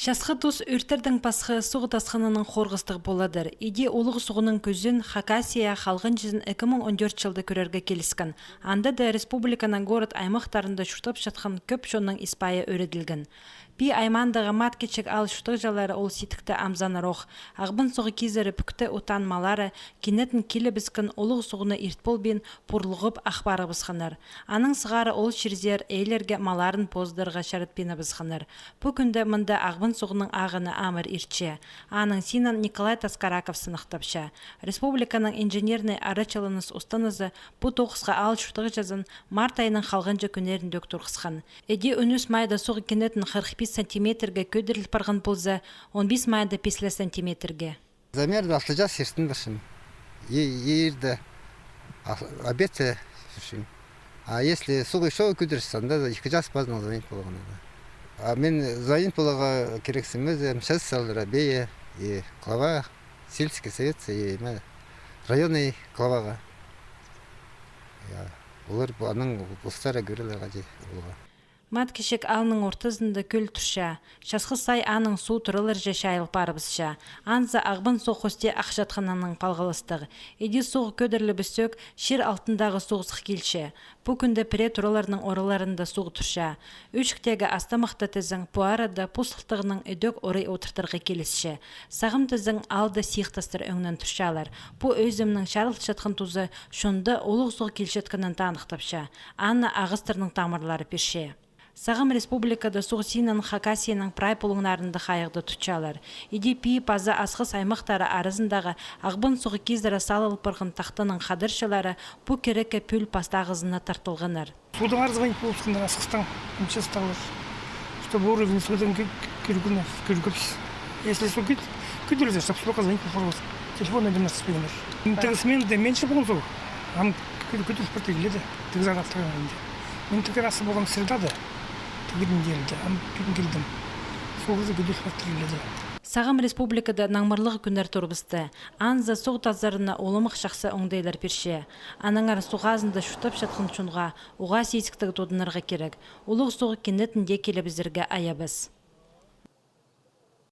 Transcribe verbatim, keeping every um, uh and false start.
Часхы тус ӧртердең пасха суғ тасхынының хорғыстығ поладыр. Иди улуғ суғның кӱзін, Хакасия халғанҷызын ікі муң он тӧрт чылда кӧрерге киліскен. Анда даа республиканың город-аймахтарында чуртапчатхан кӧп чонның ис-пайы ӧреділген. Пии аймаандағы Мат Кічіг аал чуртағҷылары ол сидікті амзааннар ох. Ағбан суғ кизіре пӱкте утаан маллары кинетін килібіскен улуғ суғны ирт полбин пурлығып ах парыбысханнар. Анаң сығара ол чирзер ээлерге малларын позыдарға чаратпиныбысханнар. Пу кӱнде мында Ағбан суғның ағыны амыр иртче. Аның синін Николай Таскараков сынахтапча. Республиканың инженернай арачыланыс устаназы пу тоғысха аал чуртағҷызын март айының халғанҷы кӱннеріндӧк турғысхан. Іди он ӱс майда суғ кинетін хырых пис сантиметрге кӧдіріл парған полза, он пис майда пис ле сантиметрге. Замерзла, алты час иртен парчам. И, и ирде, а, обедте парчам. А если суғ ещё кӧдірілче, анда ікі час пазын звонить поларға надо. А мин звонить поларға кирексімезе, МЧС салдыра, бее, и глава сельский совет, и ме, районный главаға. Я, олар пу, аның постары кӧрерлер, хайди поларға. Мат Кічіг аалның ортазында кӧл турча. Часхы сай аның суғ тураларҷа чайыл парыбысча. Анзы Ағбан суғ хости ахчатханнаң палғалыстығ. Іди суғ кӧдірілібісчӧк, чир алтындағы суғ сых килче. Пу кӱнде пірее тураларның ораларында суғ турча. Ӱчіктегі астамахта тізең, пу арада пу сылтағнаң ідӧк орай одыртарға килісче. Сағам тізең, аалда сиих тастар ӧңнен турчалар. Пу ӧзімнің чарылчатхан тузы чонда улуғ суғ килчеткенін таныхтапча. Аны ағастарның тамырлары пирче. Сағам республикада суғ синін Хакасияның прай пулуңнарында хайығда тутчалар. Іди пии паза Асхыс аймахтары аразындағы Ағбан суғ кизіре салыл парған тахтаның хадарчылары пу кирекке пӱӱл пастағызына тартылғаннар. Суғдаң арыза полыбысханнар Асхыстаң, МЧС-тағылар, чтобы уровень суғдаң кӧ-, кӧргені, кӧргебіс. Если суғ кӧд-, кӧдірілзе, чтоб срока звонить полып парыбыс. Телефон номерін пиргеннер. Тігізі мин дее менше полған суғ. Ам кӧ-, кӧдіріл партиялар, тігізі араластырған інде. Мин тігер ас полғам средада, тігер неделяда, ам пӱӱн килдім. Суғ кӧдіріл партиялар. Сағам республикада наңмырлығ кӱннер турыбысты. Анзы суғ тазарына уламах чахсы оңдайлар пирче. Аннаңар суғ хазында чуртапчатхан чонға уғаа сизіктіг тудынарға кирек. Улуғ суғ кинетін дее килібізерге айабас.